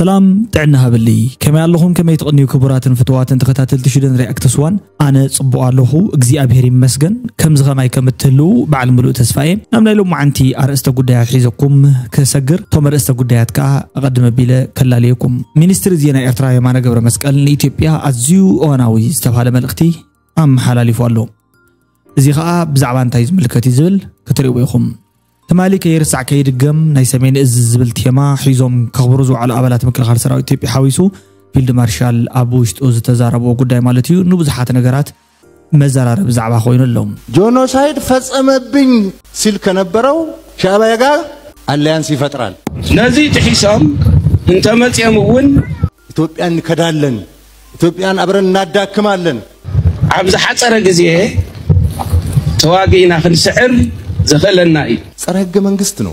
ሰላም ጥዕና ሃብልይ። ከመይ ኣለኹም? ከመይ ትቕንዩ ክቡራትን ፍትዋትን ተኸታተልቲ ሽደን ሪያክትስ ዋን? ኣነ ጽቡቕ ኣለኹ፣ እግዚኣብሔር ይመስገን። ከምዚ ኸማይ ከም እትህልዉ በዓል ምሉእ ተስፋ እየ። ናብ ናይ ሎማዓንቲ ኣርእስተ ጉዳያት ሒዘኩም ክሰግር፣ እቶም ኣርእስተ ጉዳያት ከኣ ኣቐድም ኣቢለ ከላልየኩም። ሚኒስትሪ ዜና ኤርትራ የማነ ገብረ መስቀል ንኢትዮጵያ ኣዝዩ እዋናዊ ዝተባህለ መልእኽቲ ኣመሓላሊፉ ኣሎ። እዚ ኸኣ ብዛዕባ እንታይ ዝምልከት እዩ ዝብል ክትርእይዎ ኢኹም። ትማሊ ከይርሳዕ ከይድገም ናይ ሰሜን እዝ ዝብል ቴማ ሒዞም ከኽብሩ ዝውዓሉ ኣባላት ምክልኻል ሰራዊት ኢትዮጵያ ሓዊሱ ፊልድ ማርሻል ኣብ ውሽጡ ዝተዛረብዎ ጉዳይ ማለት እዩ ንብዙሓት ነገራት መዘራረቢ ዛዕባ ኮይኑ ኣሎ። ጆኖሳይድ ፈጸመብኝ ሲል ከነበረው ሻዕቢያ ጋር አሊያንስ ይፈጥራል። ነዚ ጥሒሶም እንተመፅኦም እውን ኢትዮጵያን እንከዳለን፣ ኢትዮጵያን አብረን እናዳክማለን። ኣብ ዝሓፀረ ግዜ ተዋጊእና ክንስዕር ዘኽእለና እዩ። ጸረ ህገ መንግስት ነው።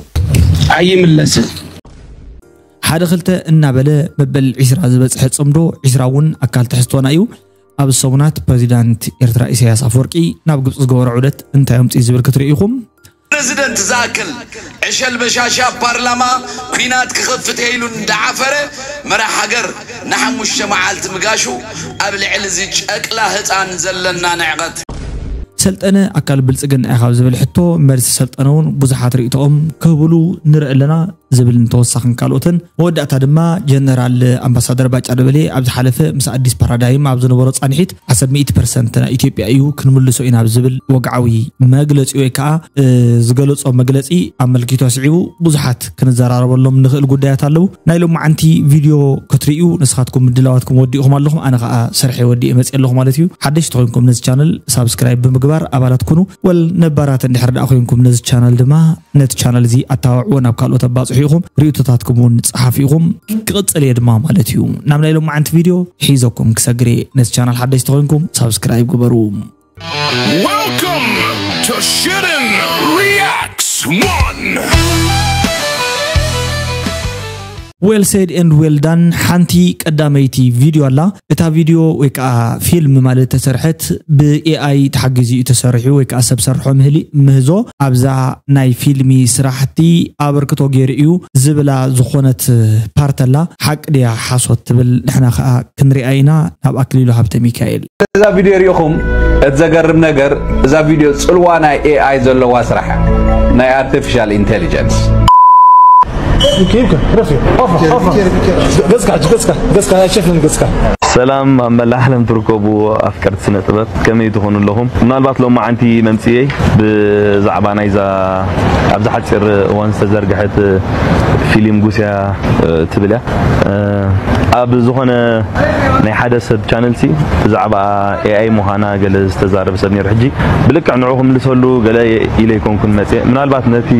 ኣይምለስን። ሓደ ክልተ እናበለ መበል ዒስራ ዝበጽሐ ጽምዶ ዒስራ እውን ኣካል ትሕዝቶና እዩ። ኣብ ሰሙናት ፕሬዚዳንት ኤርትራ ኢሳያስ ኣፈወርቂ ናብ ግብጺ ዝገበሮ ዑደት እንታይ ኣምጽኡ ዝብል ክትርእዩ ኢኹም። ፕረዚደንት ዝኣክል ዕሸል በሻሻ ፓርላማ ኲናት ክኸፍት እየ ኢሉ እንዳዓፈረ መራሕ ሃገር ንሓሙሽተ መዓልቲ ምጋሹ ኣብ ልዕሊ እዚ ጨቅላ ህፃን ዘለና ንዕቐት። ሰልጠነ ኣካል ብልጽግና ኢኻ ዝብል ሕቶ መልሲ ሰልጠነ እውን ብዙሓት ርእይቶኦም ክህብሉ ንርኢ ኣለና ዝብልን ተወሳኽን ካልኦትን። መወዳእታ ድማ ጀነራል ኣምባሳደር ባጫ ደበሌ ኣብ ዝሓለፈ ምስ ኣዲስ ፓራዳይም ኣብ ዝነበሮ ጻንሒት ዓሰርተ ሚእቲ ፐርሰንት ናይ ኢትዮጵያ እዩ ክንምልሶ ኢና ኣብ ዝብል ወግዓዊ መግለጺ ወይ ከዓ ዝገለጾ መግለጺ ኣመልኪቱ ኣስዒቡ ብዙሓት ክንዘራረበሎም ንኽእል ጉዳያት ኣለዉ። ናይ ሎማዓንቲ ቪድዮ ክትርእዩ ንስኻትኩም ምድላዋትኩም ወዲእኹም ኣለኹም፣ ኣነ ከዓ ስርሐይ ወዲኤ መፅእ ኣለኹ ማለት እዩ። ሓደሽቲ ኮይንኩም ነዚ ቻነል ሳብስክራይብ ብምግባር ኣባላት ኩኑ። ወል ነባራት እንድሕር ደኣ ኮይንኩም ነዚ ቻነል ድማ ነቲ ቻነል እዚ ኣታባብዕዎ፣ ናብ ካልኦት ኣባፅሑ ኢኹም። ርእይቶታትኩም እውን ፀሓፉ ኢኹም። ክቕፅል እየ ድማ ማለት እዩ። ናብ ናይ ሎማዓንቲ ቪድዮ ሒዘኩም ክሰግር እየ። ነዚ ቻነል ሓደሽቲ ኮይንኩም ሳብስክራይብ ግበሩ። Welcome to Shootin' Reacts One. Well said and well done። ሓንቲ ቀዳመይቲ ቪድዮ ኣላ። እታ ቪድዮ ወይ ከዓ ፊልም ማለት ተሰርሐት ብ ኤኣይ ተሓጊዙ እዩ ተሰሪሑ ወይ ከዓ ሰብ ሰርሖ ምህሊ ምህዞ ኣብዛ ናይ ፊልሚ ስራሕቲ ኣበርክቶ ገይሩ እዩ ዝብላ ዝኾነት ፓርት ኣላ። ሓቂ ድያ ሓሶት ትብል ንሕና ከዓ ክንሪኣ ኢና። ናብ ኣክሊሉ ሃብተ ሚካኤል። እዛ ቪድዮ ሪኢኹም እቲ ዘገርም ነገር እዛ ቪድዮ ጽልዋ ናይ ኤኣይ ዘለዋ ስራሕ ናይ ኣርቲፊሻል ኢንቴሊጀንስ يمكن يمكن رفيع ارفع ارفع قصك حج قصك قصك شفن قصك ሰላም ኣብ መላእ ዓለም ትርከቡ ኣፍቀርቲ ስነ ጥበብ ከመይ ትኾኑ ኣለኹም? ምናልባት ሎማዓንቲ መምፅኤይ ብዛዕባ ናይዛ ኣብዚ ሓፂር እዋን ዝተዘርግሐት ፊልም ጉስያ ትብል እያ። ኣብ ዝኾነ ናይ ሓደ ሰብ ቻነል ሲ ብዛዕባ ኤኣይ ምዃና ገለ ዝተዛረበ ሰብ ነይሩ። ሕጂ ብልክዕ ንዑ ክምልሰሉ ገለ ኢለ ኣይኮንኩን መፅየ። ምናልባት ነቲ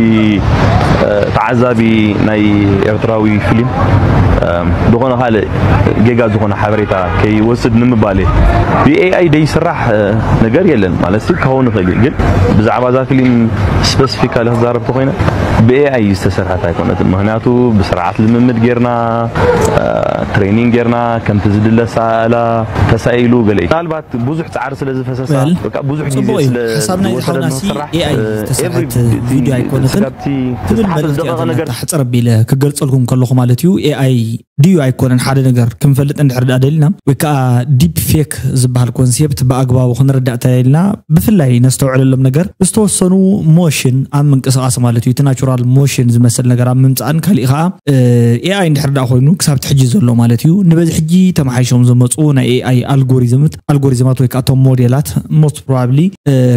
ተዓዛቢ ናይ ኤርትራዊ ፊልም ዝኾነ ካልእ ጌጋ ዝኾነ ሓበሬታ ከይወስድ ንምባል እየ። ብኤኣይ ደይስራሕ ነገር የለን ማለት ሲ ክኸውን ይኽእል እዩ። ግን ብዛዕባ እዛ ፊልም ስፐሲፊካሊ ክዛረብ ተኾይነ ብኤኣይ ዝተሰርሐት ኣይኮነትን። ምኽንያቱ ብስርዓት ልምምድ ጌርና፣ ትሬኒንግ ጌርና፣ ከምቲ ዝድለ ኣሰኣእላ ተሳኢሉ ገለ እዩ። ምናልባት ብዙሕ ፃዕሪ ስለ ዝፈሰሳ፣ Well፣ በቃ ብዙሕ ግዜ ጽቡቕ እዩ። ስለ ሓሳብ ናይ ዝወሰደት ዝሓውና ሲ ንኽትስራሕ፣ ኤኣይ እ፣ ዝተሰርሐት every ቪድዮ ኣይኮነትን ስጋብቲ ትብል ዝተሓሰብ መልእኽቲ ዝደቐቐ እያ ነገር ዘለና። ሕጽር ኣቢለ ክገልጸልኩም ከለኹ ማለት እዩ። ኤኣይ ድዩ ኣይኮነን ሓደ ነገር ክንፈልጥ እንድሕር ደኣ ደሊና፣ ወይ ከዓ ዲፕ ፌክ ዝበሃል ኮንሴፕት ብኣግባቡ ክንርዳእ ተደሊና፣ ብፍላይ ነስተውዕለሎም ነገር ዝተወሰኑ ሞሽን ኣብ ምንቅስቓስ ማለት እዩ፣ እቲ ናቹራል ሞሽን ዝመስል ነገር ኣብ ምምጻእን ካሊእ ከዓ ኤኣይ እንድሕር ደኣ ኮይኑ ክሳብ እቲ ሕጂ ዘሎ ማለት እዩ። ንበዚ ሕጂ ተመሓይሾም ዝመፁ ናይ ኤኣይ ኣልጎሪዝምት ኣልጎሪዝማት ወይ ከዓ እቶም ሞዴላት ሞስት ፕሮባብሊ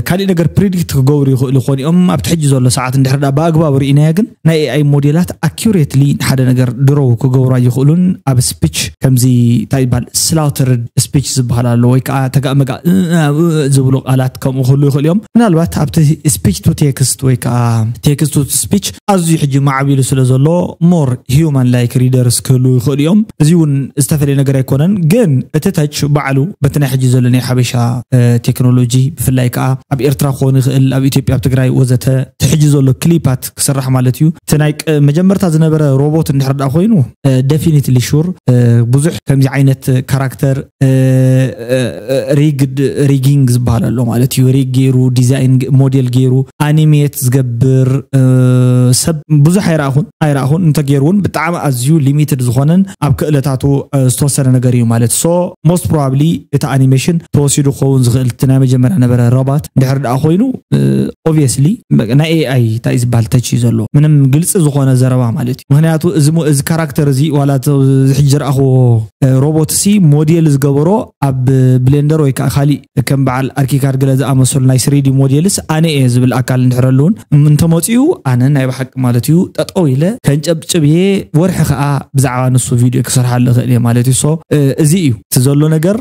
ካሊእ ነገር ፕሪዲክት ክገብሩ ይኽእሉ ይኾኑ እዮም። ኣብቲ ሕጂ ዘሎ ሰዓት እንድሕር ደኣ ብኣግባቡ ርኢናዮ ግን ናይ ኤኣይ ሞዴላት ኣኪሬትሊ ሓደ ነገር ድሮው ክገብሩ ኣይኽእሉን። ኣብ ስፒች ከምዚ እንታይ ይበሃል ስላውተርድ ስፒች ዝበሃል ኣሎ ወይ ከዓ ተጋእ መጋእ እ፣ እ፣ እ፣ ዝብሉ ቃላት ከምኡ ክህሉ ይኽእሉ እዮም። ምናልባት ኣብቲ ስፒች ቱ ቴክስት ወይ ከዓ ቴክስት ቱ ስፒች ኣዝዩ ሕጂ ማዕቢሉ ስለ ዘሎ ሞር ሂውማን ላይክ ሪደርስ ክህሉ ይኽእሉ እዮም። እዚ እውን ዝተፈለየ ነገር ኣይኮነን፣ ግን እቲ ተች ባዕሉ በቲ ናይ ሕጂ ዘሎ ናይ ሓበሻ እ፣ ቴክኖሎጂ ብፍላይ ከዓ ኣብ ኤርትራ ክኸውን ይኽእል ኣብ ኢትዮጵያ ኣብ ትግራይ ወዘተ እቲ ሕጂ ዘሎ ክሊፓት ክስራሕ ማለት እዩ። እቲ ናይ ቅ- መጀመርታ ዝነበረ ሮቦት እንድሕር ደኣ ኮይኑ፣ ደፊኒትሊ ሹር ብዙሕ ከምዚ ዓይነት ካራክተር፣ ሪግድ፣ ሪጊንግ ዝበሃል ኣሎ ማለት እዩ። ሪግ ገይሩ፣ ዲዛይን ግ- ሞዴል ገይሩ፣ ኣኒሜት ዝገብር፣ ሰብ ብዙሕ ኣይረኣኹን ኣይረኣኹን። እንተገይሩ እውን ብጣዕሚ ኣዝዩ ሊሚትድ ዝኾነን ኣብ ክእለታቱ ዝተወሰነ ነገር እዩ ማለት። ሶ ሞስት ፕሮባብሊ እቲ ኣኒሜሽን ተወሲዱ ክኸውን ዝኽእል እቲ ናይ መጀመርያ ነበረ ሮባት እንድሕር ደኣ ኮይኑ፣ ኦብቪየስሊ ናይ ኤኣይ እንታይ ዝበሃል ተች እዩ ዘሎ። ምንም ግልፂ ዝኾነ ዘረባ ማለት እዩ። ምክንያቱ እዚ ሞ- እዚ ካራክተር እዚ ዋላ እቲ ሕጂ ዝረኣኽዎ ሮቦት ሲ ሞዴል ዝገበሮ ኣብ ብሌንደር ወይ ከዓ ካሊእ ከም በዓል ኣርኪካድ ገለ ዝኣመሰሉ ናይ ስሪዲ ሞዴልስ ኣነ እየ ዝብል ኣካል እንድሕረሉን እንተመፅኡ ኣነ ናይ ብሓቂ ማለት እዩ ጠጠው ኢለ ከንጨብጭብ እየ። ወርሒ ከዓ ብዛዕባ ንሱ ቪድዮ ክሰርሓሉ እኽእል እየ ማለት እዩ። ሶ እዚ እዩ እቲ ዘሎ ነገር።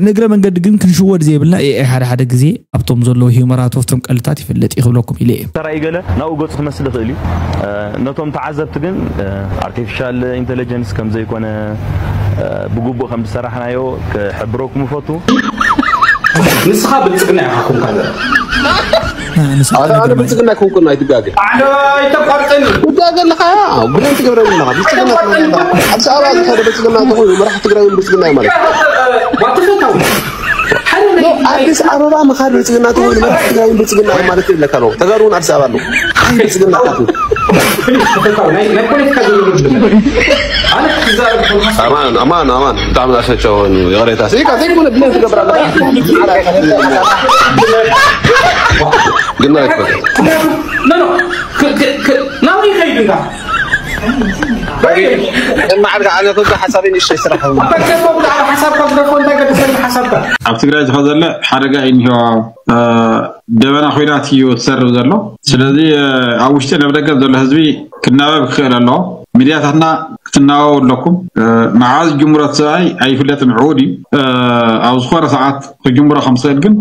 ንእግረ መንገዲ ግን ክንሽወድ ዘይብልና ኤኣይ ሓደ ሓደ ግዜ ኣብቶም ዘለዉ ሂውመራት ኦፍቶም ቀልታት ይፍለጥ እዩ ክብለኩም ኢለ እየ። ተራእይ ገለ ናብኡ ገጹ ክመስል ይኽእል እዩ። ነቶም ተዓዘብቲ ግን ኣርቲፊሻል ኢንተለጀንስ ከም ዘይኮነ ብግቡእ ከም ዝሰራሕናዮ ክሕብረኩም እፈቱ። ንስኻ ብልጽግና ኢኻ ኮንካ ዘላ። ኣነ ብልጽግና ኣይኮንኩን ኣይትጋገ። ኣነ ኣይተቋርጠኒ። ትጋገ ኣለኻ። ብለን ትገብረኒ ኣለኻ። ብልጽግና ኣይኮንኩን። ኣዲስ ኣበባ ዝኸደ ብልጽግና እንተኾይኑ መራሒ ትግራይ እውን ብልጽግና እዩ ማለት እዩ። ኣዲስ ኣበባ ምኻድ ብልጽግና እንተኾይኑ መራሒ ትግራይ እውን ብልጽግና እዩ ማለት የብለካ ነው። ተጋሩ እውን ኣዲስ ኣበባ ኣለዉ። ኣይ ብልጽግና ኢኻ ትብል። ኣማን ኣማን ኣማን ብጣዕሚ ኣሰቸው ይቕሬታ ስኢካ ዘይኮነ ብለን ትገብር ኣለኻ። ግን ኣይኮነ ናበይ ይኸይድ እንዳ ማዕርካ ኣነ ኩሉ ሓሳበይ ንእሽተይ ስራሕ ሓሳብካ ግደፎ እንታይ ገደሰኒ ሓሳብካ ኣብ ትግራይ ዝኸ ዘሎ ሓደጋ እዩ እኒሆ ደበና ኮይናት እዩ ትሰርብ ዘሎ ስለዚ ኣብ ውሽጢ ናብ ደገብ ዘሎ ህዝቢ ክናበብ ክኽእል ኣለዎ ሚድያታትና ክትናበቡ ኣለኩም መዓዝ ጅምሮት ሰብኣይ ኣይፍለጥን ዕዉድ እዩ ኣብ ዝኾነ ሰዓት ክጅምሮ ከም ዝኽእል ግን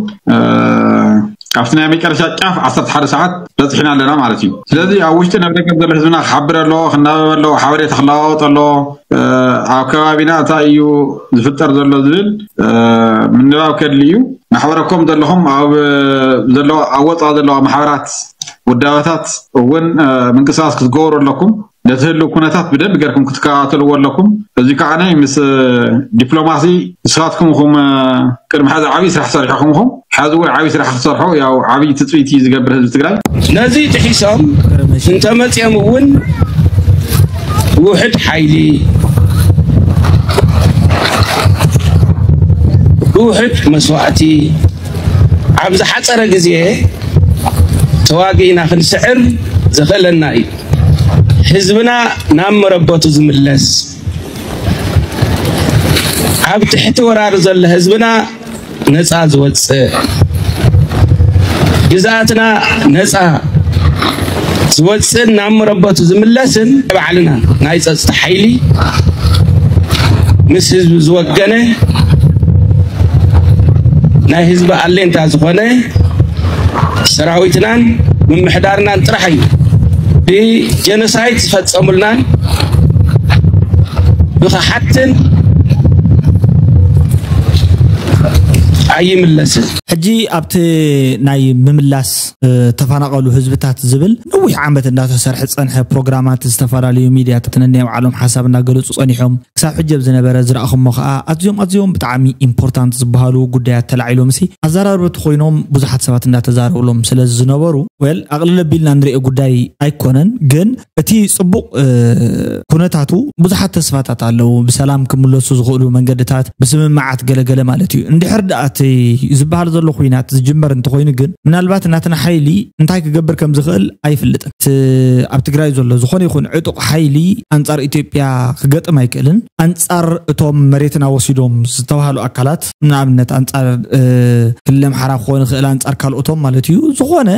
ኣብቲ ናይ መጨረሻ ጫፍ ዓሰርተ ሓደ ሰዓት በፂሕና ኣለና ማለት እዩ ስለዚ ኣብ ውሽጢ ናብ ደገብ ዘሎ ህዝብና ክሓብር ኣለዎ ክናበብ ኣለዎ ሓበሬታ ክለዋወጥ ኣለዎ ኣብ ከባቢና እንታይ እዩ ዝፍጠር ዘሎ ዝብል ምንባብ ከድሊ እዩ ማሕበረኮም ዘለኹም ኣብ ዘለዋ ኣብ ወፃ ዘለዋ ማሕበራት ውዳበታት እውን ምንቅስቃስ ክትገብሩ ኣለኩም ነቲ ህልው ኩነታት ብደንብ ገርኩም ክትከታተልዎ ኣለኩም እዚ ከዓ ናይ ምስ ዲፕሎማሲ ንስኻትኩም ኹም ቅድሚ ሕዚ ዓብዪ ስራሕ ሰሪሕኹም ኹም ሕዚ እውን ዓብዪ ስራሕ ክትሰርሑ ያው ዓብዪ ትፅቢት እዩ ዝገብር ህዝቢ ትግራይ ነዚ ጥሒሶም እንተመፅኦም እውን ውሕድ ሓይሊ ብውሕድ መስዋእቲ ኣብ ዝሓፀረ ግዜ ተዋጊእና ክንስዕር ዘኽእለና እዩ ህዝብና ናብ መረበቱ ዝምለስ ኣብ ትሕቲ ወራር ዘሎ ህዝብና ነፃ ዝወፅእ ግዝኣትና ነፃ ዝወፅእን ናብ መረበቱ ዝምለስን ባዕልና ናይ ፀፅታ ሓይሊ ምስ ህዝቢ ዝወገነ ናይ ህዝቢ ኣሌንታ ዝኾነ ሰራዊትናን ምምሕዳርናን ጥራሕ እዩ ብጀኖሳይድ ዝፈፀሙልናን ብኽሓትን ኣይምለስን ሕጂ ኣብቲ ናይ ምምላስ ተፈናቐሉ ህዝብታት ዝብል ነዊሕ ዓመት እንዳተሰርሐ ዝፀንሐ ፕሮግራማት ዝተፈላለዩ ሚድያታት ነናይ ባዕሎም ሓሳብ እናገለፁ ፀኒሖም ክሳብ ሕጂ ኣብ ዝነበረ ዝረእኹሞ ከዓ ኣዝዮም ኣዝዮም ብጣዕሚ ኢምፖርታንት ዝበሃሉ ጉዳያት ተላዒሎም ሲ ኣዘራርብቲ ኮይኖም ብዙሓት ሰባት እንዳተዛረብሎም ስለ ዝነበሩ ወል ኣቕልል ኣቢልና ንሪኦ ጉዳይ ኣይኮነን ግን እቲ ፅቡቕ ኩነታቱ ብዙሓት ተስፋታት ኣለዉ ብሰላም ክምለሱ ዝኽእሉ መንገድታት ብስምምዓት ገለገለ ማለት እዩ እንድሕር ደኣ እቲ ዝበሃል ዘሎ ኩናት ዝጅመር እንተኾይኑ ግን ምናልባት ናትና ሓይሊ እንታይ ክገብር ከም ዝኽእል ኣይፍልጥን እቲ ኣብ ትግራይ ዘሎ ዝኾነ ይኹን ዕጡቕ ሓይሊ ኣንጻር ኢትዮጵያ ክገጥም ኣይክእልን ኣንጻር እቶም መሬትና ወሲዶም ዝተባሃሉ ኣካላት ንኣብነት ኣንጻር ክልል ኣምሓራ ክኾን ይኽእል ኣንጻር ካልኦቶም ማለት እዩ ዝኾነ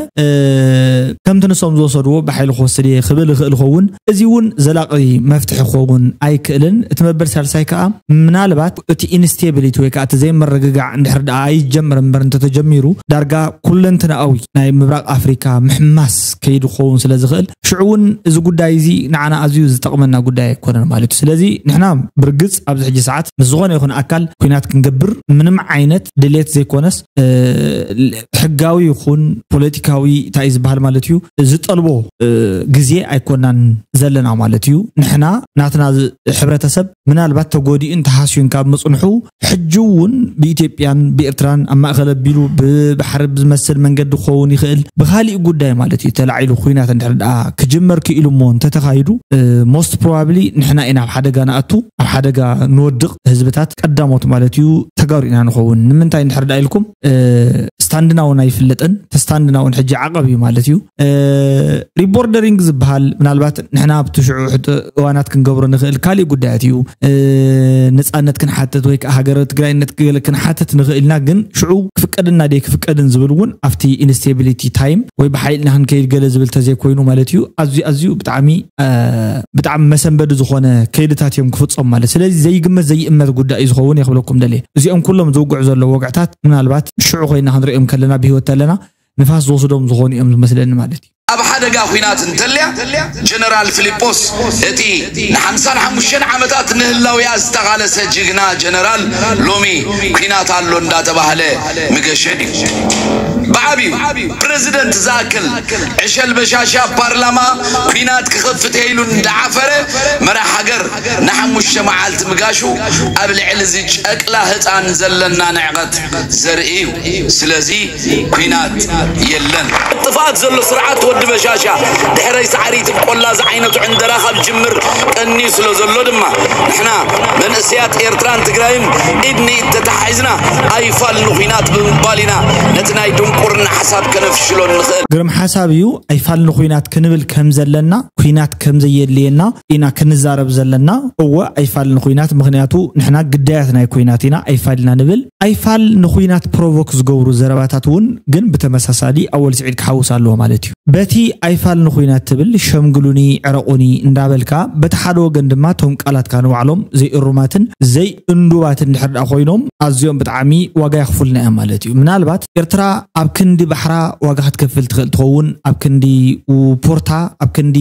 ከምቲ ንሶም ዝወሰድዎ ብሓይሊ ክወስድ እየ ክብል ይኽእል ይኸውን እዚ እውን ዘላቒ መፍትሒ ክኸውን ኣይክእልን እቲ መበል ሳልሳይ ከዓ ምናልባት እቲ ኢንስቴቢሊቲ ወይ ከዓ እቲ ዘይምርግጋዕ እንድሕር ኣይጀምር እምበር እንተተጀሚሩ ዳርጋ ኩለንትናኣዊ ናይ ምብራቕ ኣፍሪካ ምሕማስ ከይዱ ክኸውን ስለ ዝኽእል ሽዑ እውን እዚ ጉዳይ እዚ ንዓና ኣዝዩ ዝጠቕመና ጉዳይ ኣይኮነን ማለት እዩ። ስለዚ ንሕና ብርግፅ ኣብዚ ሕጂ ሰዓት ምስ ዝኾነ ይኹን ኣካል ኩናት ክንገብር ምንም ዓይነት ድሌት ዘይኮነስ ሕጋዊ ይኹን ፖለቲካዊ እንታይ እዩ ዝበሃል ማለት እዩ ዝጠልቦ ግዜ ኣይኮናን ዘለና ማለት እዩ። ንሕና ናትና ሕብረተሰብ ምናልባት ተጎዲኡን ተሃስዩን ካብ ምፅንሑ ሕጂ እውን ብኢትዮጵያን ብኤርትራን ኣብ ማእኸል ኣቢሉ ብባሕሪ ብዝመስል መንገዲ ክኸውን ይኽእል ብካሊእ ጉዳይ ማለት እዩ ተላዒሉ ኩናት እንድሕር ደኣ ክጅመር ክኢሉ እሞ እንተተኻይዱ most probably ንሕና ኢና ኣብ ሓደጋ ንኣቱ ኣብ ሓደጋ ንወድቕ ህዝብታት ቀዳሞት ማለት እዩ ተጋሩ ኢና ንኸውን። ንምንታይ እንድሕር ደኣ ኢልኩም ስታንድና እውን ኣይፍለጥን። ስታንድና እውን ሕጂ ዓቐብ እዩ ማለት እዩ። ሪቦርደሪንግ ዝበሃል ምናልባት ንሕና ኣብቲ ሽዑ እዋናት ክንገብሮ ንኽእል ካሊእ ጉዳያት እዩ። ነፃነት ክንሓትት ወይ ከዓ ሃገረ ትግራይነት ክንሓትት ንኽእል ኢና። ግን ሽዑ ክፍቀድና ደይ ክፍቀድን ዝብል እውን ኣብቲ ኢንስቴቢሊቲ ታይም ወይ ብሓይልና ክንከይድ ገለ ዝብል ተዘይኮይኑ ማለት እዩ ኣዝዩ ኣዝዩ ብጣዕሚ ብጣዕሚ መሰንበዲ ዝኾነ ከይድታት እዮም ክፍፀሙ ማለት። ስለዚ ዘይግመት ዘይእመት ጉዳይ እዩ ዝኸውን እየ ክብለኩም ደልየ። እዚኦም ኩሎም ዝውግዑ ዘለዉ ወግዕታት ምናልባት ሽዑ ኮይና ክንሪኦም ከለና ብህይወት ተለና ንፋስ ዝወስዶም ዝኾኑ እዮም ዝመስለኒ ማለት እዩ። ኣብ ሓደጋ ኩናት እንተልያ ጀነራል ፊሊጶስ እቲ ንሓምሳን ሓሙሽተን ዓመታት ንህላዊኣ ዝተቓለሰ ጅግና ጀነራል ሎሚ ኩናት ኣሎ እንዳተባህለ ምገሸን እዩ። ብዓብዩ ፕረዚደንት ዝኣክል ዕሸል በሻሻ ፓርላማ ኩናት ክኸፍት ኢሉ እንዳዓፈረ መራሕ ሃገር ንሓሙሽተ መዓልቲ ምጋሹ ኣብ ልዕሊ እዚ ጨቅላ ህፃን ዘለና ንዕቐት ዘርኢ እዩ። ስለዚ ኩናት የለን። ጥፍኣት ዘሎ ስርዓት ወዲ በሻሻ ድሕረይ ሳዕሪ ትብቆላ ዝዓይነቱ ዕንደራ ካብ ጅምር ቀንዩ ስለ ዘሎ ድማ ንሕና መንእሰያት ኤርትራን ትግራይን ኢድ ንኢድ ተተሓሒዝና ኣይፋል ንኹናት ብምባል ኢና ነቲ ናይ ድንቁርና ሓሳብ ከነፍሽሎ ንኽእል። ግርም ሓሳብ እዩ። ኣይፋል ንኹናት ክንብል ከም ዘለና ኩናት ከም ዘየድልየና ኢና ክንዛረብ ዘለና። እወ ኣይፋል ንኹናት ምኽንያቱ ንሕና ግዳያት ናይ ኩናት ኢና ኣይፋል ኢና ንብል። ኣይፋል ንኹናት ፕሮቮክ ዝገብሩ ዘረባታት እውን ግን ብተመሳሳሊ ኣወል ስዒድ ክሓውስ ኣለዎ ማለት እዩ። በቲ ኣይፋል ንኹናት ትብል ሸምግሉኒ ዕረቑኒ እንዳበልካ በቲ ሓደ ወገን ድማ ቶም ቃላትካ ንባዕሎም ዘይእሩማትን ዘይእንዱባትን ድሕር ደኣ ኮይኖም ኣዝዮም ብጣዕሚ ዋጋ የኽፍሉና እዮም ማለት እዩ። ምናልባት ኤርትራ ኣብ ክንዲ ባሕራ ዋጋ ክትከፍል ትኽእል ትኸውን፣ ኣብ ክንዲ ፖርታ ኣብ ክንዲ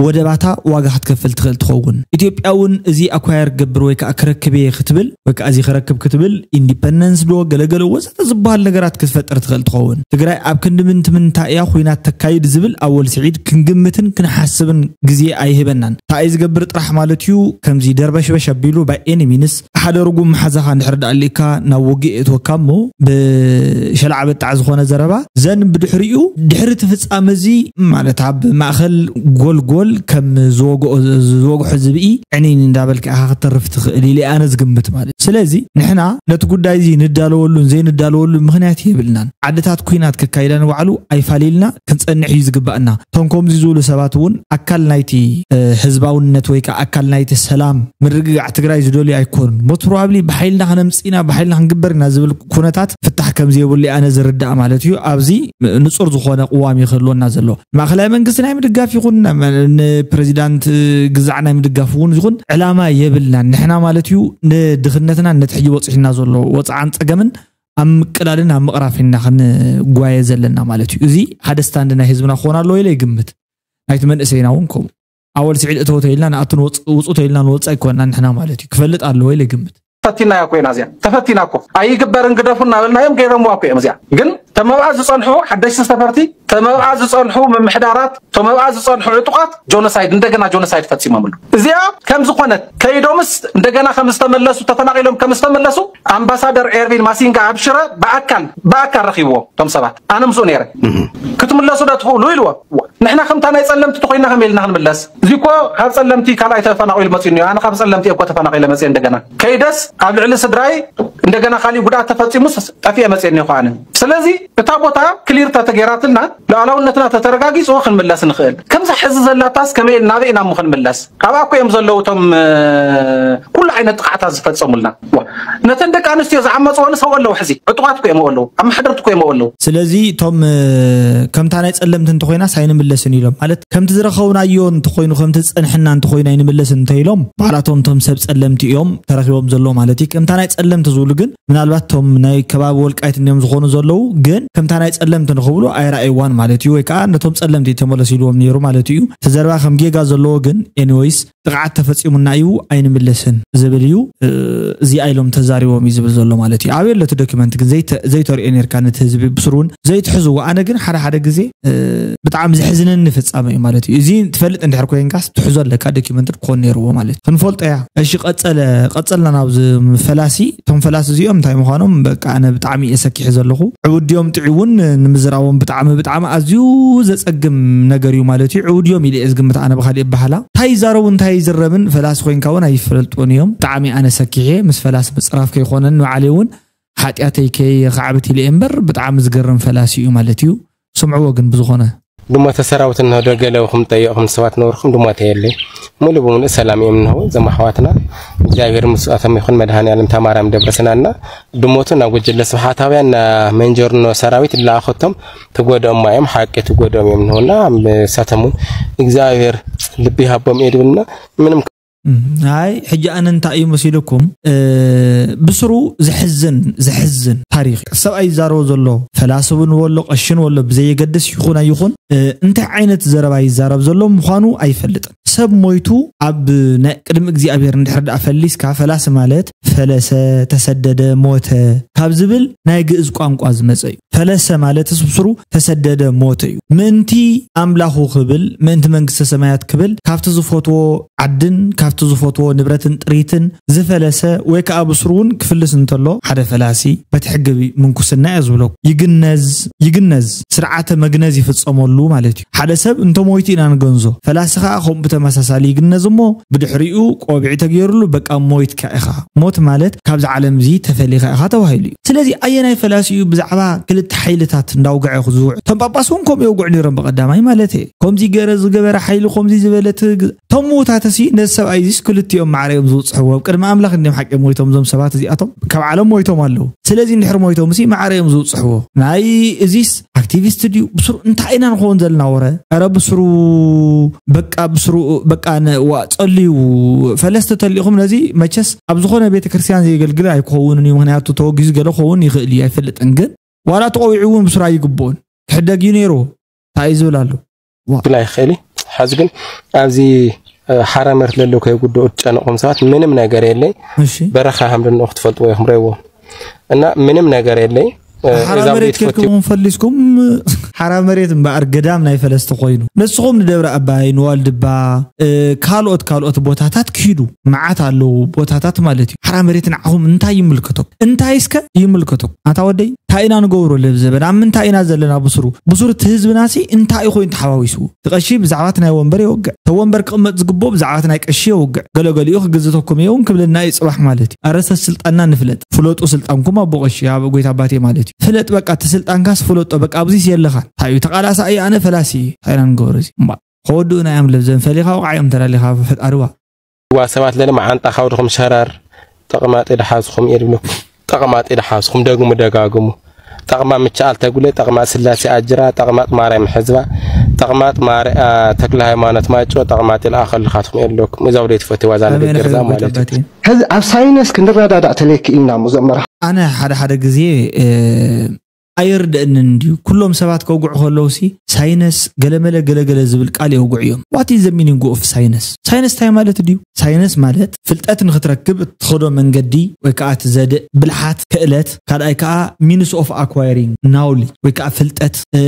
ወደባታ ዋጋ ክትከፍል ትኽእል ትኸውን። ኢትዮጵያ እውን እዚ ኣኳየር ክገብር ወይ ከዓ ክረክብ እየ ክትብል ወይ ከዓ እዚ ክረክብ ክትብል ኢንዲፐንደንስ ዶ ገለገለ ወዘተ ዝበሃል ነገራት ክትፈጥር ትኽእል ትኸውን። ትግራይ ኣብ ክንዲ ምንቲ ምንታ እያ ኩናት ተካይድ ዝብል ኣወል ስዒድ ክንግምትን ክንሓስብን ግዜ ኣይህበናን። እንታይ እዩ ዝገብር ጥራሕ ማለት እዩ ከምዚ ደርበሽበሽ ኣቢሉ ባይ ኤኒ ሚንስ ሓደ ርጉም መሓዛኻ እንድሕር ደኣ ኣሊእካ ናብ ውግእ የእትወካ እሞ ብሸላዕ በጣዕ ዝኾነ ዘረባ ዘን ብድሕሪኡ ድሕሪ እቲ ፍጻመ እዚ ማለት ኣብ ማእኸል ጎልጎል ከም ዝወግኦ ዝወግሖ ዝብኢ ዕኒን እንዳበልካ ኢኻ ክትተርፍ ትኽእል ኢለ ኣነ ዝግምት ማለት። ስለዚ ንሕና ነቲ ጉዳይ እዚ ንዳለወሉን ዘይንዳለወሉን ምኽንያት የብልናን። ዓድታት ኩናት ከካይዳ ንባዕሉ ኣይፋሊልና ክንጸንሕ እዩ ዝግባእና። እቶም ከምዚ ዝብሉ ሰባት እውን ኣካል ናይቲ ህዝባውነት ወይ ከዓ ኣካል ናይቲ ሰላም ምርግጋዕ ትግራይ ዝደልዩ ኣይኮኑን። ሞት ፕሮባብሊ ብሓይልና ከነምፅእ ኢና ብሓይልና ክንግበር ኢና ዝብል ኩነታት ፍታሕ ከም ዘይብሉ ኣነ ዝርዳእ ማለት እዩ። ኣብዚ ንፁር ዝኾነ ቅዋም እዩ ክህልወና ዘለዎ። ማእኸላይ መንግስቲ ናይ ምድጋፍ ይኹን ንፕሬዚዳንት ግዛዕ ናይ ምድጋፍ እውን ይኹን ዕላማ የብልናን። ንሕና ማለት እዩ ንድኽነትና ነቲ ሕጂ በፂሕና ዘሎ ወፅዓን ፀገምን ኣብ ምቅላልን ኣብ ምቕራፍ ኢና ክንጓየ ዘለና ማለት እዩ። እዚ ሓደ ስታንድ ናይ ህዝብና ክኾን ኣለዎ ኢለ ይግምት። ናይቲ መንእሰይና እውን ከምኡ ኣወል ስዒድ እተወ ተይልና ንኣቱ ውፁ ተይልና ንወፅእ ኣይኮና ንሕና ማለት እዩ። ክፈልጥ ኣለዎ ኢለ ይግምት። ፈቲናያ እኮ ኢና እዚኣ ተፈቲና እኮ ኣይግበርን ግደፉ እናበልናዮም ገይሮምዋ እኮ እዮም። እዚኣ ግን ተመብኣ ዝፀንሑ ሓደሽቲ ሰፈርቲ ተመብኣ ዝፀንሑ ምምሕዳራት ተመብኣ ዝፀንሑ ዕጡቓት ጆኖሳይድ እንደገና ጆኖሳይድ ፈፂሞምሉ። እዚኣ ከም ዝኾነት ከይዶምስ እንደገና ከም ዝተመለሱ ተፈናቒሎም ከም ዝተመለሱ ኣምባሳደር ኤርቪን ማሲንጋ ኣብ ሽረ ብኣካል ብኣካል ረኺብዎ እቶም ሰባት ኣነ ምስኡ ነይረ ክትምለሱ ዶ ትኽእሉ ኢልዎ። ንሕና ከምታ ናይ ጸለምቲ ተኾይና ከመይ ኢልና ክንምለስ? እዚ እኮ ካብ ጸለምቲ ካልኣይ ተፈናቒሉ መጺኡ እኒኦ። ኣነ ካብ ጸለምቲ እኮ ተፈናቒለ መጺአ እንደገና ከይደስ ኣብ ልዕሊ ስድራይ እንደገና ካሊእ ጉድኣት ተፈጺሙስ ጠፊኤ መጺአ እኒኦ ከኣነ። ስለዚ እታ ቦታ ክሊር ተተገይራትልና ሉዓላውነትና ተተረጋጊጹ ክንምለስ ንኽእል። ከምዛ ሕዚ ዘላታስ ከመይ ኢልና ናበይ ኢና እሞ ክንምለስ? ኣብኣ እኮ እዮም ዘለዉ እቶም ኩሉ ዓይነት ነጥቃዕታት ዝፈጸሙልና። ነተን ደቂ ኣንስትዮ ዝዓመፅወን ሰው ኣለዉ። ሕዚ ዕጡቓት እኮ እዮም ኣለዉ፣ ኣመሓደርቲ እኮ እዮም ኣለዉ። ስለዚ እቶም ከምታ ናይ ጸለምቲ እንተኮይናስ ኣይንምለስን ኢሎም፣ ማለት ከምቲ ዝረኸብናዮ እንተኮይኑ፣ ከምቲ ዝጸንሐና እንተኮይኑ ኣይንምለስን እንተ ኢሎም፣ ባዕላቶም እቶም ሰብ ጸለምቲ እዮም ተረኪቦም ዘሎ ማለት እዩ። ከምታ ናይ ጸለምቲ ዝብሉ ግን ምናልባት እቶም ናይ ከባቢ ወልቃይት እንዲዮም ዝኾኑ ዘለዉ፣ ግን ከምታ ናይ ጸለምቲ ንክብሉ ኣይረኣይዋን ማለት እዩ። ወይ ከዓ ነቶም ጸለምቲ ተመለሱ ኢልዎም ነይሩ ማለት እዩ። እቲ ዘረባ ከም ጌጋ ዘለዎ ግን፣ ኤኒወይስ፣ ጥቕዓት ተፈጺሙና እዩ ኣይንምለስን ዝብል እዩ። እዚኣ ኢሎም ተዛሪቦም እዩ ዝብል ዘሎ ማለት እዩ። ኣበይ ኣሎ እቲ ዶኪመንት ግን ዘይተ- ዘይተርእዮ ነርካ ነቲ ህዝቢ ብስሩ እውን ዘይትሕዝዎ። ኣነ ግን ሓደ ሓደ ግዜ ብጣዕሚ ዘሕዝነኒ ፍጻመ እዩ ማለት እዩ። እዚ ትፈልጥ እንድሕር ኮይንካስ ትሕዞ ኣለካ፣ ዶኪመንት ክኾን ነይርዎ ማለት እዩ። ክንፈልጦ እያ። እሺ፣ ቀጸለ ቀጸልና ናብዚ ፈላሲ። እቶም ፈላሲ እዚኦም እንታይ ምዃኖም በቃ ኣነ ብጣዕሚ እየ ሰኪሐ ዘለኹ። ዕውድዮም ጥዒውን ንምዝራቦም ብጣዕሚ ብጣዕሚ ኣዝዩ ዘጸግም ነገር እዩ ማለት እዩ። ዕውድዮም ኢለ እየ ዝግምት ኣነ ብኻሊእ ኣበሃላ። እንታይ ይዛረቡ እንታይ ይዝረብን ፈላሲ ኮይንካ እውን ኣይፈልጡን እዮም። ብጣዕሚ ኣነ ሰኪሐ ምስ ፈላሲ ምጽራፍ ከይኮነን ንባዕለይ እውን ሓጢኣተይ ከየኻዕብት ኢለ እየ እምበር ብጣዕሚ ዝገርም ፈላሲ እዩ ማለት እዩ። ስምዕዎ ግን ብዝኾነ ድሞተ ሰራዊት እንሆ ዶ ገለ ኢኹም ጠየቕኹም ሰባት ነበርኩም ድሞተ የለይ። ሙሉ ብሙሉ ሰላም እዮም እንሆ እዞም ኣሕዋትና። እግዚኣብሔር ምስኣቶም ይኹን። መድሃኔ ዓለም ታማርያም ደብረ ስናና ድሞቱ ናብ ጉጅለ ስብሓታውያን ና መንጀርኖ ሰራዊት ዝለኣኸቶም ትጎድኦም እዮም። ሓቂ ትጎድኦም እዮም እንሆና ምሳቶም እውን እግዚኣብሔር ልቢ ይሃቦም እየ ድብልና ምንም ኣይ ሕጂ ኣነ እንታይ እዩ መሲልኩም? ብስሩ ዘሕዝን ዘሕዝን ታሪኽ እዩ። ሰብኣይ ይዛረቦ ዘሎ ፈላስብ ንበሎ ቀሺ ንበሎ ብዘየገድስ ይኹን ኣይኹን እንታይ ዓይነት ዘረባ ይዛረብ ዘሎ ምዃኑ ኣይፈልጥን። ሰብ ሞይቱ ኣብ ናይ ቅድሚ እግዚኣብሔር እንድሕር ደኣ ፈሊስካ ፈላሲ ማለት ፈለሰ፣ ተሰደደ፣ ሞተ ካብ ዝብል ናይ ግእዝ ቋንቋ ዝመጸ እዩ። ፈለሰ ማለት ስብስሩ ተሰደደ ሞተ እዩ። ምእንቲ ኣምላኹ ክብል ምእንቲ መንግስተ ሰማያት ክብል ካብቲ ዝፈትዎ ዓድን ካብቲ ዝፈትዎ ንብረትን ጥሪትን ዝፈለሰ ወይ ከዓ ብስሩ እውን ክፍልስ እንተሎ ሓደ ፈላሲ በቲ ሕጊ ምንኩስና እየ ዝብለኩ። ይግነዝ ይግነዝ ስርዓተ መግነዝ ይፍጸመሉ ማለት እዩ። ሓደ ሰብ እንተ ሞይቱ ኢና ንገንዞ። ፈላሲ ከዓ ከምኡ ብተመሳሳሊ ይግነዝ እሞ ብድሕሪኡ ቆቢዕ ተገይሩሉ በቃ ሞይትካ ኢኻ። ሞት ማለት ካብዚ ዓለም እዚ ተፈሊኻ ኢኻ ተባሂሉ እዩ። ስለዚ ኣየናይ ፈላሲ እዩ ብዛዕባ ክልተ ሓይልታት እንዳውግዐ ዝውዕ? እቶም ጳጳስ እውን ከምኡ የውግዑ ነይሮም ብቐዳማይ ማለት እየ። ከምዚ ገረ ዝገበረ ሓይሊ ከምዚ ዝበለት ግ- እቶም ምውታትሲ ነዚ ሰብኣይ እዚስ ክልቲኦም ማዕረ እዮም ዝውፅሕዎ። ኣብ ቅድሚ ኣምላኽ እንዲም ሓቂ ሞይቶም እዞም ሰባት እዚኣቶም ካብ ዓለም ሞይቶም ኣለዉ። ስለዚ እንድሕር ሞይቶም ሲ ማዕረ እዮም ዝውፅሕዎ። ናይ እዚስ ኣክቲቪስት ድዩ ብስሩ እንታይ ኢና ንኸውን ዘለና ወረ? ኧረ ብስሩ በቃ ብስሩ በቃ ነ- ዋ- ጸልዩ ፈለስቲ ተሊኹም ነዚ መቸስ ኣብ ዝኾነ ቤተ ክርስቲያን ዘየገልግል ኣይክኸውንን እዩ። ምክንያቱ ተወጊዙ ገለ ክኸውን ይኽእል እዩ ኣይፈልጥን። ግን ዋላ ተቆዊዑ እውን ብስሩ ኣይግብኦን ክሕደግ እዩ ነይሩ። እንታይ እዩ ዝብል ኣሎ? ብላ ይኽእል እዩ። ሓዚ ግን ኣብዚ ሓራ መሬት ለለው ከይጉድኡ ትጨነቆም ሰባት ምንም ነገር የለይ። እሺ በረኻ ሃምድንኦ ክትፈልጥዎ ኢኹም ረይዎ እና ምንም ነገር የለይ። ሓራ እዛ መሬት ውዴት ፈትዩ- ከድኩም ፈሊስኩም ሓራ መሬት እምበኣር ገዳም ናይ ፈለስቲ ኮይኑ ንስኹም ንደብረ ኣባይ ንዋልድባ ካልኦት ካልኦት ቦታታት ክሂዱ መዓት ኣለዉ ቦታታት ማለት እዩ። ሓራ መሬት ንዓኹም እንታይ ይምልከቶም? እንታይ እስከ ይምልከቶም? ኣታ ወደይ እንታይ ኢና ንገብሮ ለብ ዘበን ኣብ ምንታይ ኢና ዘለና ብስሩ ብስሩ እቲ ህዝብናሲ እንታይ እዩ ኮይኑ ተሓዋዊሱ? እቲ ቀሺ ብዛዕባ እቲ ናይ ወንበር የውግዕ፣ እቲ ወንበር ክቕመጥ ዝግብኦ ብዛዕባ እቲ ናይ ቀሺ የውግዕ። ገለገሊኡ ክግዝተኩም እየ እውን ክብለና እዩ ፅባሕ ማለት እዩ። ኣረ ሰብ ስልጣንና ንፍለጥ። ፍለጡ ስልጣንኩም ኣቦ ቀሺ ኣብ ጎይታ ኣባቴ ማለት እዩ። ፍለጥ በቃ እቲ ስልጣንካስ ፍለጦ በቃ ኣብዚስ የለኻን። እንታይ እዩ ተቓላሳኢ ኣነ ፈላሲ እዩ። እንታይ ኢና ንገብሮ እዚ እምባእ ከወድኡና እዮም ለብዘን ፈሊኻ ወቕዓ እዮም ተላሊኻ ፈጣሪዋ። ዋ ሰባት ለለ መዓንጣ ካብ ድኹም ሸረር ጠቕማጢ ድሓዝኹም እየ ድብለኩም። ጠቕማጢ ድሓዝኹም ደግሙ ደጋግሙ። ጠቕማ ምቻኣል ተጉለ ጠቕማ ስላሴ ኣጅራ ጠቕማጥ ማርያም ሕዝባ ጠቕማጥ ማርያ ተክለ ሃይማኖት ማጮ ጠቕማጢ ልኣኸልኻትኩም እየ ድብለኩም። እዛ ውደይ ትፈትዋ እዛ ኣሜን ንግግር እዛ ሕዝቢ ማለት እዩ። ተባቴ። ሕዚ ኣብ ሳይነስ ክንረዳዳእ ተለይክ ኢልና እሞ ዘመራ ኣነ ሓደ ሓደ ግዜ እ፣ ኣይርደእንን እንድዩ ኩሎም ሰባት ከውግዑ ከለውሲ ሳይነስ ገለመለ ገለገለ ዝብል ቃል የውግዑ እዮም። What is the meaning of science? ሳይነስ እንታይ ማለት ድዩ? ሳይነስ ማለት ፍልጠት ንክትረክብ እትኸዶ መንገዲ ወይ ከዓ እቲ ዘድእ ብልሓት ክእለት ካልኣይ ከዓ means of acquiring knowledge ወይ ከዓ ፍልጠት እ፣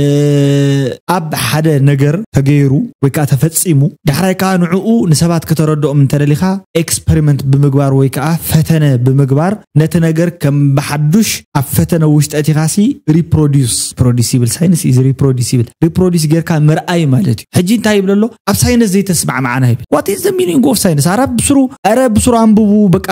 ኣብ ሓደ ነገር ተገይሩ ወይ ከዓ ተፈፂሙ ዳሕራይ ከዓ ንዕኡ ንሰባት ከተረድኦም እንተደሊካ ኤክስፐሪመንት ብምግባር ወይ ከዓ ፈተነ ብምግባር ነቲ ነገር ከም ብሓዱሽ ኣብ ፈተነ ውሽጢ ኣቲኻሲ reproduce reproducible science is reproducible reproduce ጌርካ ምርኣይ ማለት እዩ። ሕጂ እንታይ ይብል ኣሎ? ኣብ ሳይንስ ዘይተስማዕማዕና ይብል። What is the meaning of science? ኣራ ብስሩ ኣረ ብስሩ ኣንብቡ። በቃ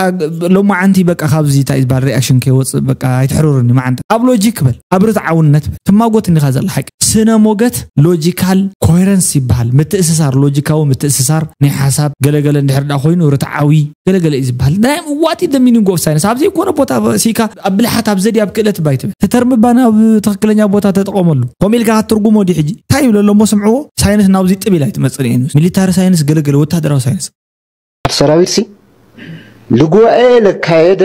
ሎማዓንቲ በቃ ካብዚ እንታይ ዝበሃል reaction ከይወፅእ በቃ ኣይትሕርሩኒ። ማዓንተ ኣብ ሎጂክ በል፣ ኣብ ርትዓውነት በል። ትማጎት እንዲኻ ዘላ ሓቂ። ስነ ሞገት logical coherence ይበሃል። ምትእስሳር፣ ሎጂካዊ ምትእስሳር ናይ ሓሳብ ገለገለ እንድሕር ዳ ኮይኑ ርትዓዊ ገለገለ እዩ ዝበሃል። ናይ what is the meaning of science? ኣብ ዘይኮነ ቦታ ሲካ ኣብ ብልሓት ኣብ ዘዲ ኣብ ክእለት ባይትብል ተተርምባ ናብ ትኽክለኛ ቦታ ተጠቐመሉ። ከምኡ ኢልካ ክትትርጉሞ ድዩ? ሕጂ እንታይ ይብለ ኣሎ እሞ ስምዕዎ። ሳይንስ ናብዚ ጥብ ኢላ ኣይትመፅእ እየ። ሚሊታሪ ሳይንስ ገለገለ ወታደራዊ ሳይንስ ሰራዊት ሲ ልጉዐ ለካየደ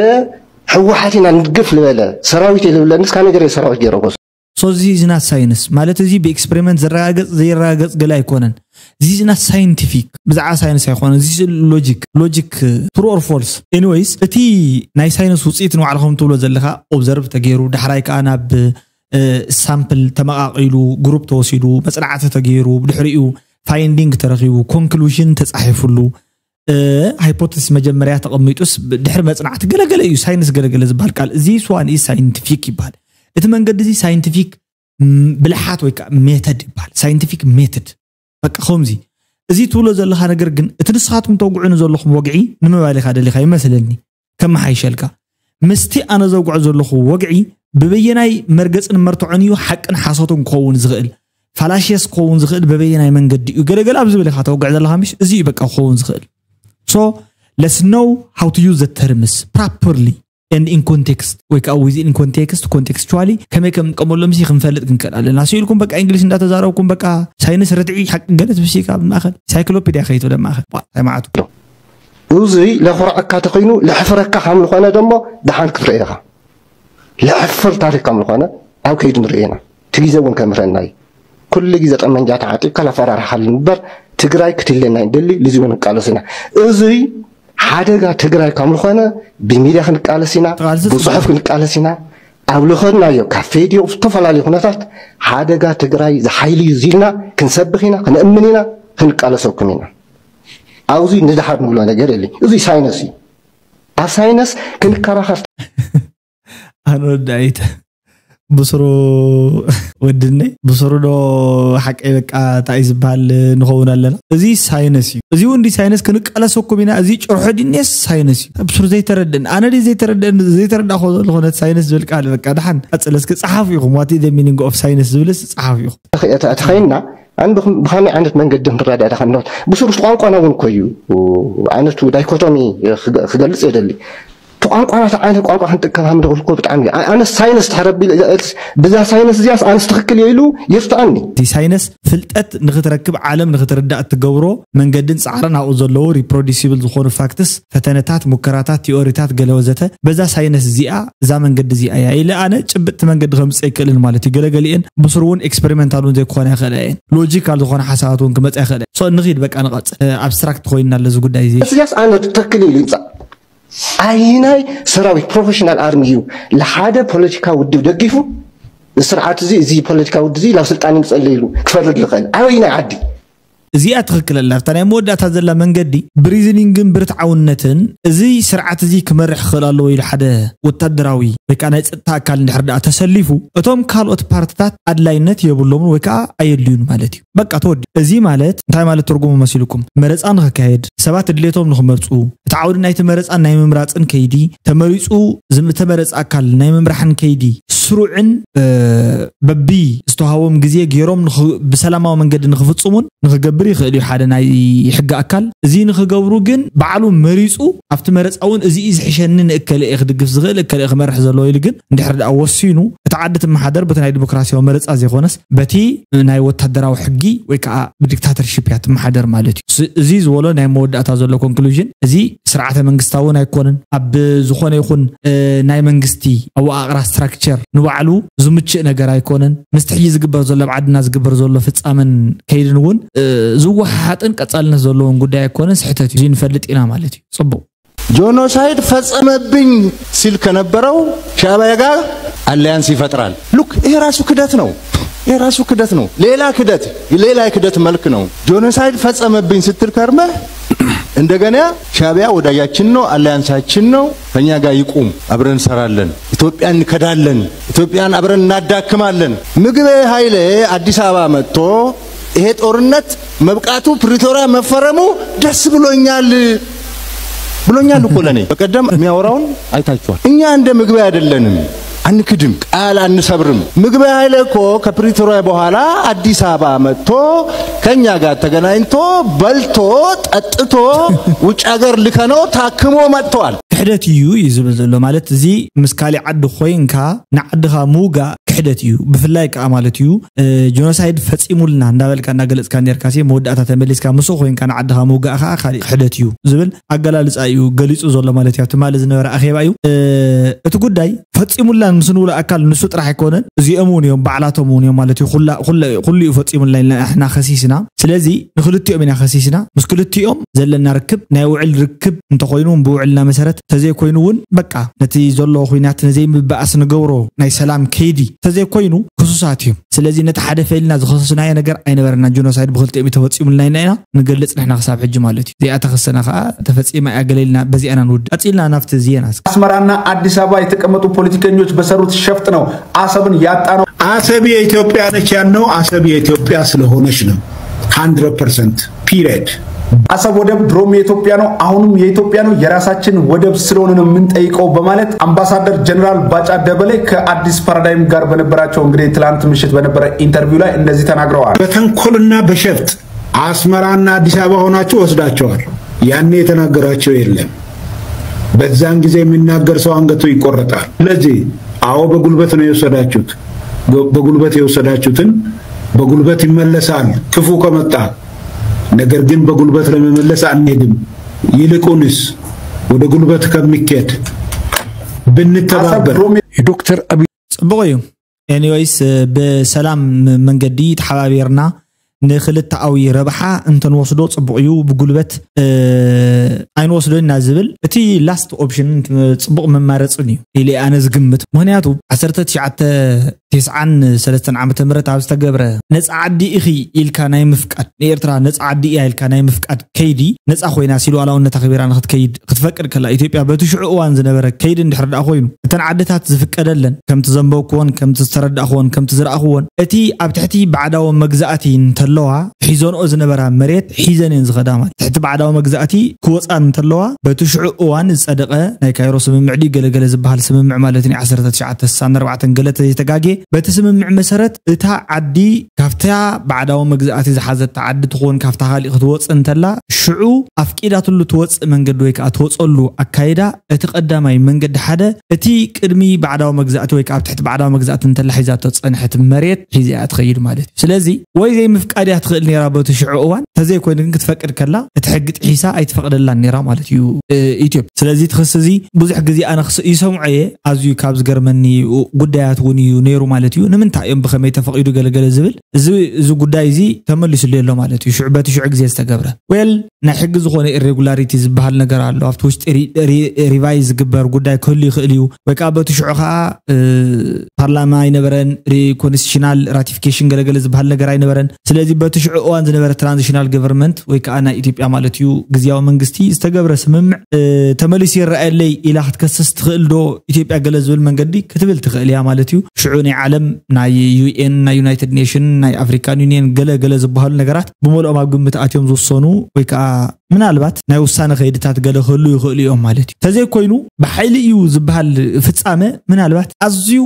ህወሓት ኢና ንድግፍ ልበለ ሰራዊት እየ ልብለ ንስካ ነገር ሰራዊት ገይረ ኮስ So this is not science ማለት እዚ ብኤክስፐሪመንት ዝረጋገፅ ዘይረጋገፅ ገለ ኣይኮነን። This is not scientific። ብዛዕባ ሳይንስ ኣይኮነን። This is logic logic true or false? Anyways እቲ ናይ ሳይንስ ውፅኢት ንባዕልኹም ትብሎ ዘለካ ኦብዘርቭ ተገይሩ ዳሕራይ ከዓ ናብ ሳምፕል ተመቃቂሉ ግሩፕ ተወሲዱ መፅናዕቲ ተገይሩ ብድሕሪኡ ፋይንዲንግ ተረኪቡ ኮንክሉዥን ተፃሒፉሉ ሃይፖቴሲስ መጀመርያ ተቐሚጡስ ድሕሪ መፅናዕቲ ገለገለ እዩ ሳይንስ ገለገለ ዝበሃል ቃል እዚ ስዋን እዩ ሳይንቲፊክ ይበሃል። እቲ መንገዲ እዚ ሳይንቲፊክ ብልሓት ወይ ከዓ ሜተድ ይበሃል። ሳይንቲፊክ ሜተድ በቃ ከምዚ እዚ ትብሎ ዘለካ ነገር ግን እቲ ንስኻትኩም ተውግዕኑ ዘለኹም ወግዒ ንምባል ኢኻ ደሊኻ ይመስለኒ ከመሓይሸልካ ምስቲ ኣነ ዘውግዖ ዘለኹ ወግዒ ብበየናይ መርገፅን መርትዖን እዩ ሓቅን ሓሶትን ክኸውን ዝኽእል ፋላሽየስ ክኸውን ዝኽእል በበየናይ መንገዲ እዩ ገለገለ ኣብ ዝብል ኢኻ ተውግዕ ዘለካ ምሽ እዚ እዩ በቃ ክኸውን ዝኽእል so let's know how to use the terms properly and in context ወይ ከዓ within context contextually ከመይ ከም ንጥቀመሎም ሲ ክንፈልጥ ክንክእል ኣለና ስኢልኩም በቃ እንግሊሽ እንዳተዛረብኩም በቃ ሳይንስ ርትዒ ሓቂ ገለ ትብሲ ካብ ማእኸል ሳይክሎፒድያ ከይትብለ ማእኸል ታይ ማዓቱ እዙይ ለኹርዐካ ተኸይኑ ለሕፍረካ ከም ዝኾነ ደሞ ደሓን ክትርኢ ኢኻ ለሕፍር ታሪክ ከም ዝኾነ ኣብ ከይዱ ንርኢ ኢና እቲ ግዜ እውን ከምረና እዩ ኩሉ ግዜ ጠመንጃ ተዓጢብካ ለፈራርሓሉ እምበር ትግራይ ክትህልየና ይደሊ ልዚ እውን ንቃለስ ኢና እዙይ ሓደጋ ትግራይ ከም ዝኾነ ብሚድያ ክንቃለስ ኢና ብፅሑፍ ክንቃለስ ኢና ኣብ ልኸድናዮ ካብ ፌድዮ ዝተፈላለዩ ኩነታት ሓደጋ ትግራይ ዝሓይሊ እዩ ዚልና ክንሰብኽ ኢና ክንእምን ኢና ክንቃለሰኩም ኢና ኣብዚ ንድሓር ንብሎ ነገር የለ እዚ ሳይነስ እዩ ኣብ ሳይነስ ክንከራኸር ኣነ ወዳይተ ብስሩ ወድነይ ብስሩ ዶ ሓቀይ በቃ እንታይ ዝበሃል ንኸውን ኣለና እዚ ሳይነስ እዩ እዚ እውን ሳይነስ ክንቀለሰኩም ኢና እዚ ጭርሖ ድኔስ ሳይነስ እዩ ብስሩ ዘይተረድእን ኣነ ዘይተረድእን ዘይተረዳእኮ ዘለኹ ነቲ ሳይነስ ዝብል ቃል በቃ ድሓን ቀፅለ እስኪ ፀሓፉ ኢኹም what is the meaning of science ዝብልስ ፀሓፉ ኢኹም ተኸይና ኣን ብኸመይ ዓይነት መንገዲ ክንረዳዳ ከም ብስሩ ቋንቋና እውን እኮ እዩ ዓይነት ዳይኮቶሚ ክገልፅ የደሊ ቋንቋና ዓይነት ቋንቋ ክንጥቀም ከም ንኽእል እኮ ብጣዕሚ እዩ ኣነ ሳይንስ ተረቢ ብዛ ሳይንስ እዚያስ ኣነስ ትኽክል እየ ኢሉ የፍትኣኒ እቲ ሳይንስ ፍልጠት ንክትረክብ ዓለም ንክትርዳእ እትገብሮ መንገድን ፃዕርን ኣብኡ ዘለዉ ሪፕሮዲሲብል ዝኾኑ ፋክትስ ፈተነታት ሙከራታት ቲኦሪታት ገለ ወዘተ በዛ ሳይንስ እዚኣ እዛ መንገዲ እዚኣ እያ ኢለ ኣነ ጭብጥቲ መንገዲ ከምፅእ ኣይክእልን ማለት እዩ ገለገሊአን ብስሩ እውን ኤክስፐሪመንታል እውን ዘይክኾና ይኽእላ እየን ሎጂካል ዝኾነ ሓሳባት እውን ክመፅእ ይኽእለ so ንኺድ በቃ ንቐፅል ኣብስትራክት ኮይንና ኣለዚ ጉዳይ እዚ እዚያስ ኣነ ትኽክል ኢሉ ይምፃእ ኣይናይ ሰራዊት ፕሮፌሽናል ኣርሚ እዩ ለሓደ ፖለቲካ ውድብ ደጊፉ ስርዓት እዚ እዚ ፖለቲካ ውድ እዚ ናብ ስልጣን ይምፀለ ኢሉ ክፈርድ ዝኽእል ኣበይናይ ዓዲ እዚኣ ትኽክል ኣላ ኣብታ ናይ መወዳእታ ዘላ መንገዲ ብሪዝኒንግን ብርትዓውነትን እዚ ስርዓት እዚ ክመርሕ ክኽእል ኣለዎ ኢሉ ሓደ ወታደራዊ ወይ ከዓ ናይ ፀጥታ ኣካል እንድሕር ደኣ ተሰሊፉ እቶም ካልኦት ፓርትታት ኣድላይነት የብሎምን ወይ ከዓ ኣየድልዩን ማለት እዩ በቃ ተወዲ እዚ ማለት እንታይ ማለት ትርጉሙ መሲልኩም መረፃ ንክካየድ ሰባት ድሌቶም ንክመርፁ እቲ ዓውዲ ናይቲ መረፃን ናይ ምምራፅን ከይዲ ተመሪፁ ዝተመረፀ ኣካል ናይ ምምራሕን ከይዲ ስሩዕን በቢ ዝተዋሃቦም ግዜ ገይሮም ብሰላማዊ መንገዲ ንክፍፅሙን ንክገብር ይኽእል እዩ ሓደ ናይ ሕጊ ኣካል እዚ ንክገብሩ ግን ባዕሉ መሪፁ ኣብቲ መረፃ እውን እዚ እዩ ዝሕሸኒ ንእከለ እየ ክድግፍ ዝኽእል እከለ ክመርሕ ዘለዎ ኢሉ ግን እንድሕር ደኣ ወሲኑ እቲ ዓዲ ትመሓደር በቲ ናይ ዲሞክራሲያዊ መረፃ ዘይኮነስ በቲ ናይ ወታደራዊ ሕጊ ወይ ከዓ ብዲክታተርሽፕ እያ ትመሓደር ማለት እዩ እዚ ዝበሎ ናይ መወዳእታ ዘሎ ኮንክሉዥን እዚ ስርዓተ መንግስታውን ኣይኮነን ኣብ ዝኾነ ይኹን ናይ መንግስቲ ኣወቃቅራ ስትራክቸር ንባዕሉ ዝምችእ ነገር ኣይኮነን ምስቲ ሕጂ ዝግበር ዘሎ ኣብ ዓድና ዝግበር ዘሎ ፍፃመን ከይድን እውን ዝወሓሓጥን ቀፃልነት ዘለዎን ጉዳይ ኣይኮነን ስሕተት እዩ ንፈልጥ ኢና ማለት እዩ ፅቡቅ ጆኖሳይድ ፈጸመብኝ ሲል ከነበረው ሻዕቢያ ጋር አሊያንስ ይፈጥራል። ሉክ ይሄ ራሱ ክደት ነው። የራሱ ክደት ነው። ሌላ ክደት፣ ሌላ የክደት መልክ ነው። ጆኖሳይድ ፈጸመብኝ ስትል ከርመህ እንደገና ሻቢያ ወዳጃችን ነው፣ አሊያንሳችን ነው፣ ከኛ ጋር ይቁም፣ አብረን እንሰራለን፣ ኢትዮጵያን እንከዳለን፣ ኢትዮጵያን አብረን እናዳክማለን። ምግበይ ኃይለ አዲስ አበባ መጥቶ ይሄ ጦርነት መብቃቱ፣ ፕሪቶሪያ መፈረሙ ደስ ብሎኛል ብሎኛል እኮ ለኔ። በቀደም የሚያወራውን አይታችኋል። እኛ እንደ ምግበይ አይደለንም፣ አንክድም፣ ቃል አንሰብርም። ምግበይ ኃይለ እኮ ከፕሪቶሪያ በኋላ አዲስ አበባ መጥቶ ከኛ ጋር ተገናኝቶ በልቶ ጠጥቶ ውጭ ሀገር ልከነው ታክሞ መጥተዋል። ክሕደት እዩ እዩ ዝብል ዘሎ። ማለት እዚ ምስ ካሊእ ዓዲ ኮይንካ ንዓድኻ ምውጋእ ክሕደት እዩ። ብፍላይ ከዓ ማለት እዩ እ፣ ጆኖሳይድ ፈፂሙልና እንዳበልካ እንዳገለፅካ ነርካ ሲ መወዳእታ ተመሊስካ ምስኡ ኮይንካ ንዓድኻ ምውጋእ ከዓ ካሊእ ክሕደት እዩ ዝብል ኣገላልፃ እዩ ገሊፁ ዘሎ ማለት እዩ። ኣብ ትማሊ ዝነበረ ኣኼባ እዩ እ፣ እቲ ጉዳይ ፈፂሙላን ምስ ንብሎ ኣካል ንሱ ጥራሕ ኣይኮነን፣ እዚኦም እውን እዮም፣ ባዕላቶም እውን እዮም ማለት እዩ። ኩላ- ኩላ- ኩሉ እዩ ፈፂሙልና ኢልና ንሕና ከሲስና። ስለዚ ንክልቲኦም ኢና ከሲስና። ምስ ክልቲኦም ዘለና ርክብ ናይ ውዕል ርክብ እንተኮይኑ እውን ብውዕልና መሰረት፣ ተዘይኮይኑ እውን በቃ ነቲ ዘሎ ኩናት ንዘይምብኣስ ንገብሮ ናይ ሰላም ከይዲ ተዘይኮይኑ ክሱሳት እዮም። ስለዚ ነቲ ሓደ ፈይልና ዝኸሰስናዮ ነገር ኣይነበረና። ጆኖሳይድ ብክልቲኦም እዩ ተፈፂሙልና ኢና ኢና ንገልፅ ንሕና ክሳብ ሕጂ ማለት እዩ። እዚኣ ተኸሰና ከዓ ተፈፂማ እያ ገለ ኢልና በዚኣና ንውድ። ቀፂልና ናብቲ ዜና እስኪ። አስመራና አዲስ አበባ የተቀመጡ ፖለቲከኞች በሰሩት ሸፍጥ ነው አሰብን ያጣ ነው። አሰብ የኢትዮጵያ ነች ያልነው አሰብ የኢትዮጵያ ስለሆነች ነው። ሀንድረድ ፐርሰንት ፒሪየድ። አሰብ ወደብ ድሮም የኢትዮጵያ ነው፣ አሁንም የኢትዮጵያ ነው፣ የራሳችን ወደብ ስለሆነ ነው የምንጠይቀው በማለት አምባሳደር ጀነራል ባጫ ደበሌ ከአዲስ ፓራዳይም ጋር በነበራቸው እንግዲህ ትላንት ምሽት በነበረ ኢንተርቪው ላይ እንደዚህ ተናግረዋል። በተንኮልና በሸፍጥ አስመራና አዲስ አበባ ሆናችሁ ወስዳቸዋል። ያኔ የተናገራቸው የለም። በዛን ጊዜ የሚናገር ሰው አንገቱ ይቆረጣል። ስለዚህ አዎ በጉልበት ነው የወሰዳችሁት። በጉልበት የወሰዳችሁትን በጉልበት ይመለሳል ክፉ ከመጣ። ነገር ግን በጉልበት ለመመለስ አንሄድም። ይልቁንስ ወደ ጉልበት ከሚኬድ ብንተባበር። ድሮም የዶክተር አብይ ፅቡቕ እዩ። ኤኒዌይስ ብሰላም መንገዲ ተሓባቢርና ንክልተኣዊ ረብሓ እንተንወስዶ ፅቡቕ እዩ። ብጉልበት እ፣ ኣይንወስዶን ኢና ዝብል እቲ ላስት ኦፕሽን ፅቡቕ መማረፅን እዩ ኢለ ኣነ ዝግምት። ምክንያቱ ዓሰርተ ትሽዓተ ተስዓን ሰለስተን ዓመተ ምህረት ኣብ ዝተገብረ ነፃ ዓዲ ኢኺ ኢልካ ናይ ምፍቃድ፣ ንኤርትራ ነፃ ዓዲ እያ ኢልካ ናይ ምፍቃድ ከይዲ፣ ነፃ ኮይና ሲ ሉዓላውነት ኣኽቢራ ንክትከይድ ክትፈቅድ ከላ፣ ኢትዮጵያ በቲ ሽዑ እዋን ዝነበረ ከይዲ እንድሕር ደኣ ኮይኑ፣ እተን ዓድታት ዝፍቀደለን፣ ከምቲ ዘንበብክዎን ከምቲ ዝተረዳእክዎን ከምቲ ዝረኣኽዎን፣ እቲ ኣብ ትሕቲ ባዕዳዊ መግዛእቲ እንተለዋ ሒዘንኦ ዝነበራ መሬት ሒዘን እየን ዝኸዳ። ማለት ትሕቲ ባዕዳዊ መግዛእቲ ክወፃን እንተለዋ፣ በቲ ሽዑ እዋን ዝፀደቐ ናይ ካይሮ ስምምዕ ድዩ ገለገለ ዝበሃል ስምምዕ ማለት እዩ፣ ዓሰርተ ትሽዓተ ስሳን ኣርባዕተን ገለ ተዘይተጋጌ፣ በቲ ስምምዕ መሰረት እታ ዓዲ ካብታ ባዕዳዊ መግዛእቲ ዝሓዘታ ዓዲ ትኾን ካብታ ካሊእ ክትወፅእ እንተላ፣ ሽዑ ኣፍቂዳትሉ ትወፅእ መንገዲ ወይ ከዓ ትወፀሉ ኣካይዳ፣ እቲ ቀዳማይ መንገዲ ሓደ እቲ ቅድሚ ባዕዳዊ መግዛእቲ ወይ ከዓ ኣብ ትሕቲ ባዕዳዊ መግዛእቲ እንተላ ሒዛቶ ዝፀንሐት መሬት ሒዛ እያ ትኸይድ ማለት እዩ። ስለዚ ወይ ዘይምፍቃድ እያ ትኽእል ነይራ በቲ ሽዑ እዋን፣ ተዘይኮይኑ ግን ክትፈቅድ ከላ እቲ ሕጊ ጥሒሳ ኣይትፈቅደላን ነይራ ማለት እዩ እ፣ ኢትዮጵያ። ስለዚ እቲ ክሲ እዚ ብዙሕ ግዜ ኣነ ክስ- ይሰምዖ እየ፣ ኣዝዩ ካብ ዝገርመኒ ጉዳያት እውን እዩ ነይሩ ማለት እዩ። ንምንታይ እዮም ብኸመይ ተፈቒዱ ገለገለ ዝብል እዚ እዚ ጉዳይ እዚ ተመሊሱሉ ኣሎ ማለት እዩ። ሽዑ በቲ ሽዑ ግዜ ዝተገብረ ዌል ናይ ሕጊ ዝኾነ ኢሬጉላሪቲ ዝበሃል ነገር ኣሎ። ኣብቲ ውሽጢ ሪ- ሪ- ሪቫይዝ ዝግበር ጉዳይ ክህሉ ይኽእል እዩ፣ ወይ ከዓ በቲ ሽዑ ከዓ እ፣ ፓርላማ ኣይነበረን፣ ኮንስቲቱሽናል ራቲፊኬሽን ገለገለ ዝበሃል ነገር ኣይነበረን። ስለዚ በቲ ሽዑ እዋን ዝነበረ ትራንዚሽናል ገቨርንመንት ወይ ከዓ ናይ ኢትዮጵያ ማለት እዩ ግዝያዊ መንግስቲ ዝተገብረ ስምምዕ እ፣ ተመሊሱ ይረኣየለይ ኢላ ክትከስስ ትኽእል ዶ ኢትዮጵያ ገለ ዝብል መንገዲ ክትብል ትኽእል እያ ማለት እዩ። ሽዑ ናይ ዓለም ናይ ዩ ኤን ናይ ዩናይትድ ኔሽን ናይ ኣፍሪካን ዩኒየን ገለ ገለ ዝበሃሉ ነገራት ብመልኦም ኣብ ግምት ኣትዮም ዝውሰኑ ወይ ከዓ ምናልባት ናይ ውሳነ ከይድታት ገለ ክህሉ ይኽእሉ እዮም ማለት እዩ። ተዘይኮይኑ ብሓይሊ እዩ ዝበሃል ፍጻመ ምናልባት ኣዝዩ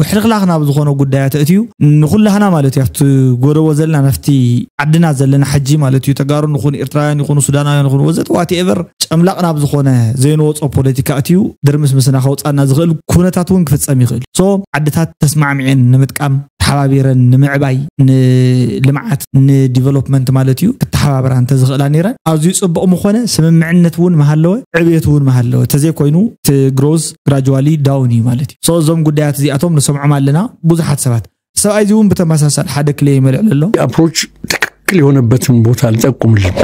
ሕልኽላኽ ናብ ዝኾነ ጉዳያት ኣእትዩ ንኹላህና ማለት እዩ ኣብቲ ጎደቦ ዘለና ናብቲ ዓድና ዘለና ሕጂ ማለት እዩ ተጋሩ ንኹን ኤርትራውያን ይኹኑ ሱዳናውያን ይኹኑ ወዘተ ዋትኤቨር ጨምላቕ ናብ ዝኾነ ዘይንወጾ ፖለቲካ ኣትዩ ድርምስምስና ከውጻና ዝኽእል ኩነታት እውን ክፍጸም ይኽእል። ሶ ዓድታት ተስማዕሚዐን ንምጥቃም ተሓባቢረን ንምዕባይ ንልምዓት ንዲቨሎፕመንት ማለት እዩ ክተሓባበራ እንተዝኽእላ ነይረን ኣዝዩ ፅቡቕ ምኾነ። ስምምዕነት እውን መሃለወ ዕብየት እውን መሃለወ። ተዘይኮይኑ እቲ ግሮዝ ግራጁዋሊ ዳውን እዩ ማለት እዩ። ሶ እዞም ጉዳያት እዚኣቶም ንሰምዖም ኣለና ብዙሓት ሰባት። ሰብኣይ እዚ እውን ብተመሳሳሊ ሓደ ክሌም የልዕል ኣሎ። አፕሮች ትክክል የሆነበትን ቦታ አልጠቁምልን።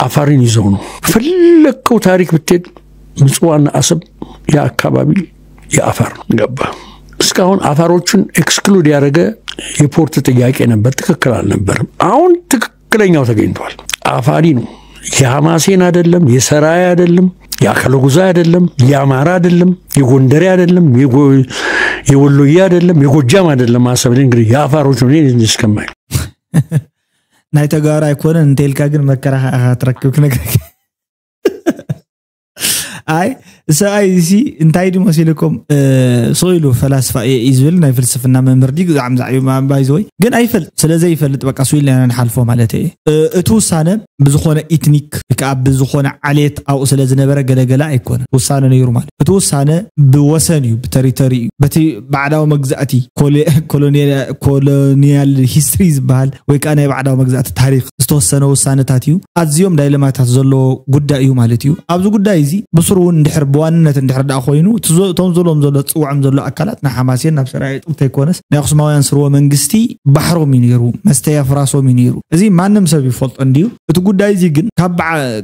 አፋርን ይዘው ነው ፈለግከው ታሪክ ብትሄድ ምጽዋና አሰብ የአካባቢ የአፋር ነው። ገባ እስካሁን አፋሮቹን ኤክስክሉድ ያደረገ የፖርት ጥያቄ ነበር፣ ትክክል አልነበርም። አሁን ትክክለኛው ተገኝቷል። አፋዲ ነው። የሐማሴን አይደለም፣ የሰራይ አይደለም፣ የአከለጉዛይ አይደለም፣ የአማራ አይደለም፣ የጎንደሬ አይደለም፣ የጎ- የወሎዬ አይደለም፣ የጎጃም አይደለም። አሰብ እንግዲህ የአፋሮች ነው። እኔ እስከማይ ናይ ተጋሩ ኣይኮነን እንተልካ ግን መከራ ትረክብ ክነግረክ። ኣይ ሰብኣይ እዚ እንታይ ድዩ መሲልኩም? ስቕ ኢሉ ፈላስፋ እየ እዩ ዝብል ናይ ፍልስፍና መምህር ድዩ ግዛዕ ምዛዕ እዩ ማንባይ ዝወይ ግን ኣይፈልጥ። ስለዘይፈልጥ በቃ ስዊልና ኢና ንሓልፎ ማለት እየ። እቲ ውሳነ ብዝኾነ ኢትኒክ ወይ ከዓ ብዝኾነ ዓሌት ኣብኡ ስለ ዝነበረ ገለገለ ኣይኮነን። ውሳነ ነይሩ ማለት እቲ ውሳነ ብወሰን እዩ፣ ብተሪተሪ እዩ። በቲ ባዕዳዊ መግዛእቲ ኮሎኒያል ሂስትሪ ዝበሃል ወይ ከዓ ናይ ባዕዳዊ መግዛእቲ ታሪክ ዝተወሰነ ውሳነታት እዩ። ኣዝዮም ዳይለማታት ዘለዎ ጉዳይ እዩ ማለት እዩ። ኣብዚ ጉዳይ እዚ ብስሩ እውን እንድሕር ብዋንነት እንድሕር ደኣ ኮይኑ እቶም ዘለዎም ዘሎ ዝፅውዖም ዘሎ ኣካላት ንሓማሴን ናብ ሰራየ ጥብተ ይኮነስ ናይ ኣክሱማውያን ስርወ መንግስቲ ባሕሮም እዩ ነይሩ፣ መስተያ ፍራሶም እዩ ነይሩ። እዚ ማንም ሰብ ይፈልጦ እንድዩ። እቲ ጉዳይ እዚ ግን ካብ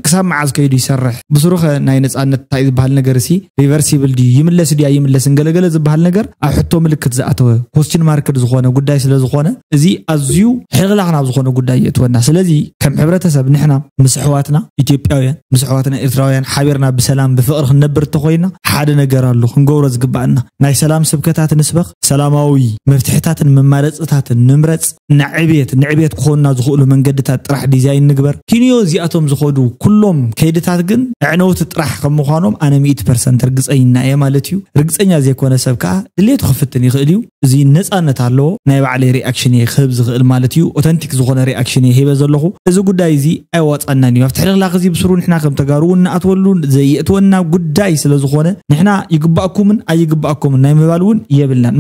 ክሳብ መዓዝ ከይዱ ይሰርሕ? ብስሩኸ ናይ ነፃነት እንታይ ዝበሃል ነገር ሲ ሪቨርሲብል ድዩ ይምለስ ድያ ይምለስ እንገለገለ ዝበሃል ነገር ኣብ ሕቶ ምልክት ዝኣተወ ኮስችን ማርክድ ዝኾነ ጉዳይ ስለ ዝኾነ እዚ ኣዝዩ ሕልኽላኽ ናብ ዝኾነ ጉዳይ የእትወና። ስለዚ ከም ሕብረተሰብ ንሕና ምስ ኣሕዋትና ኢትዮጵያውያን ምስ ኣሕዋትና ኤርትራውያን ሓቢርና ብሰላም ብፍቕሪ ክንነብር እንተኾይና ሓደ ነገር ኣሎ ክንገብሮ ዝግባኣና። ናይ ሰላም ስብከታት ንስበኽ፣ ሰላማዊ መፍትሕታትን መማረፅታትን ንምረፅ፣ ንዕቤት ንዕቤት ክኾኑና ዝኽእሉ መንገድታት ጥራሕ ዲዛይን ንግበር። ኪንዮ እዚኣቶም ዝኸዱ ኩሎም ከይድታት ግን ኣዕነውቲ ጥራሕ ከም ምዃኖም ኣነ ሚእቲ ፐርሰንት ርግፀኛ እየ ማለት እዩ። ርግፀኛ ዘይኮነ ሰብ ከዓ ድሌቱ ክፍትን ይኽእል እዩ። እዚ ነፃነት ኣለዎ። ናይ ባዕለይ ሪኣክሽን እየ ክህብ ዝኽእል ማለት እዩ። ኦተንቲክ ዝኾነ ሪኣክሽን እየ ሂበ ዘለኹ። እዚ ጉዳይ እዚ ኣይዋፃናን እዩ። ኣብቲ ሕልኽላኽ እዚ ብስሩ ንሕና ከም ተጋሩ እውን ንኣትወሉ ዘየእትወና ጉዳይ ስለ ዝኾነ ንሕና ይግባእኩምን ኣይግባእኩምን ናይ ምባል እውን የብልናን።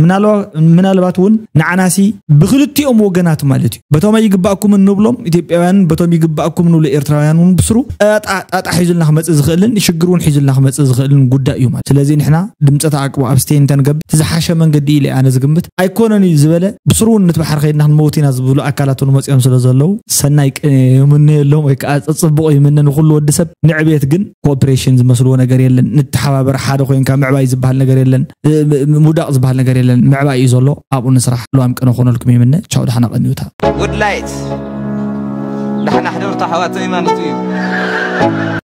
ምናልባት እውን ንዓናሲ ብክልቲኦም ወገናት ማለት እዩ። በቶም ኣይግባእኩምን ንብሎም ኢትዮጵያውያን በቶም ይግባእኩም ንብሎ ኤርትራውያን እውን ብስሩ ጣጣ ጣጣ ሒዙልና ክመፅእ ዝኽእልን ሽግር እውን ሒዙልና ክመፅእ ዝኽእልን ጉዳይ እዩ ማለት። ስለዚ ንሕና ድምፀ ተኣቅቦ ኣብ ስቴን ተንገብ እቲ ዝሓሸ መንገዲ ኢለ ኣነ ዝግምት ኣይኮነን እዩ ዝበለ ብስሩ እውን ንትባሕር ከይድና ክንመውት ኢና ዝብሉ ኣካላት እውን መፅኦም ስለ ዘለዉ ሰናይ ቅነ ይምነየሎም ወይ ከዓ ፅፅብቆ ይምነ ንኩሉ ወዲ ሰብ። ንዕቤት ግን ኮኦፕሬሽን ዝመስልዎ ነገር የለን። ንተሓባበር ሓደ ኮይንካ ምዕባይ ዝበሃል ነገር የለን። ምውዳቕ ዝበሃል ነገር የለን። ምዕባይ እዩ ዘሎ። ኣብኡ ንስራሕ። ልዋም ቅነ ኮነልኩም ይምነ። ቻው፣ ደሓና ቀንዩታ። ጉድ ላይት ደሓና ሕደሩ ኣሕዋተይ ማለት እዩ።